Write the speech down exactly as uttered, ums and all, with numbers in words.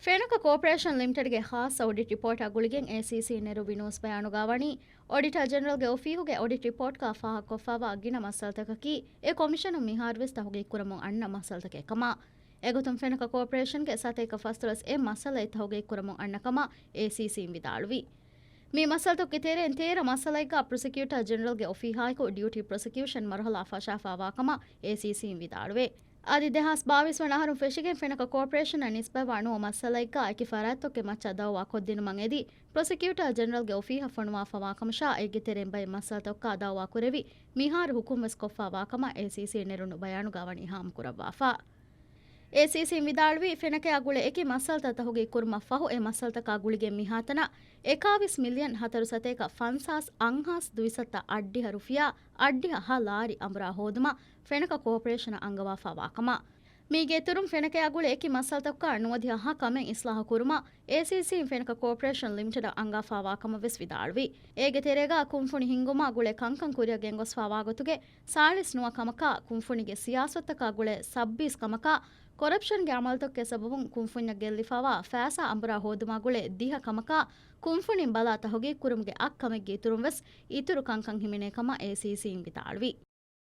ފެނަކަ ކޯޕަރޭޝަން ލިމިޓެޑްގެ ޚާއްޞަ އޮޑިޓް ރިޕޯޓާ ގުޅިގެން އޭސީސީ ނެރު ބިނޫސް ބަޔާނުގާ ވަނީ، އޮޑިޓާ ޖެނެރަލްގެ އޮފީހުގެ އޮޑިޓް ރިޕޯޓްގާ ފާހަގަކޮށްފާވާ ގިނަ މައްސަލަތަކަކީ، އެ ކޮމިޝަނުން މިހާރުވެސް ތަހުގީގު ކުރަމުން އަންނަ މައްސަލަތަކެއް ކަމަށް. އެގޮތުން ފެނަކަ ކޯޕަރޭޝަންގެ ސަތޭކަ ފަސްދޮޅަސް އެއް މައްސަލައެއް ތަހުގީގު ކުރަމުން އަންނަ ކަމަށް އޭސީސީން ވިދާޅުވި. މި މައްސަލަތަކުގެ ތެރެއިން ތޭރަ މައްސަލައެއްގާ ޕްރޮސިކިއުޓާ ޖެނެރަލްގެ އޮފީހާއެކު ޑިއުޓީ ޕްރޮސިކިއުޝަން މަރުހަލާ ފަށާފާވާ ކަމަށް އޭސީސީން ވިދާޅުވޭ. އަދި ދެހާސް ބާވީސް ވަނަ އަހަރުން ފެށިގެން ފެނަކަ ކޯޕަރޭޝަނަށް ނިސްބަތްވާ ނުވަ މައްސަލައެއްގާ އެކި ފަރާތްތަކުގެ މައްޗަށް ދައުވާ ކޮށްދިނުމަށް އެދި، ޕްރޮސިކިއުޓާ ޖެނެރަލްގެ އޮފީހަށް ފޮނުވާފަވާ ކަމަށާ، އޭގެ ތެރެއިން ބައެއް މައްސަލަތަކުގާ ދައުވާ ކުރެވި، މިހާރު ހުކުމްވެސް ކޮށްފާވާ ކަމަށް އޭސީސީ ނެރުނު ބަޔާނުގާ ވަނީ ހާމަކުރައްވާފަ. އޭސީސީން ވިދާޅުވީ، ފެނަކަޔާ ގުޅޭ އެކި މައްސަލަތައް ތަހުގީގު ކުރުމަށް ފަހު، އެ މައްސަލަތަކާ ގުޅިގެން މިހާތަނަށް އެކާވީސް މިލިއަން ހަތަރު ސަތޭކަ ފަންސާސް އަށްހާސް ދުއިސައްތަ އަށްޑިހަ ރުފިޔާ، އަށްޑިހަ ހަ ލާރި އަނބުރާ ހޯދުމަށް ފެނަކަ ކޯޕަރޭޝަނަށް އަންގަވާފާވާ ކަމަށް. މީގެ އިތުރުން ފެނަކަޔާ ގުޅޭ އެކި މައްސަލަތަކުގާ ނުވަދިހަ ހަ ކަމެއް އިސްލާހު ކުރުމަށް އޭސީސީން ފެނަކަ ކޯޕަރޭޝަން ލިމިޓެޑަށް އަންގާފާވާ ކަމަށް ވެސް ވިދާޅުވި. އޭގެ ތެރޭގާ ކުންފުނި ހިންގުމާ ގުޅޭ ކަންކަން ކުރިއަށް ގެންގޮސްފާވާ ގޮތުގެ ސާޅީސް ނުވަ ކަމަކާ، ކުންފުނީގެ ސިޔާސަތުތަކާ ގުޅޭ ސައްބީސް ކަމަކާ، ކޮރަޕްޝަންގެ އަމަލުތަކުގެ ސަބަބުން ކުންފުންޏަށް ގެއްލިފާވާ ފައިސާ އަނބުރާ ހޯދުމާ ގުޅޭ ދިހަ ކަމަކާ، ކުންފުނިން ބަލާ ތަހުގީގު ކުރުމުގެ އަށް ކަމެއްގެ އިތުރުން ވެސް އިތުރު ކަންކަން ހިމެނޭ ކަމަށް އޭސީސީން ވިދާޅުވި.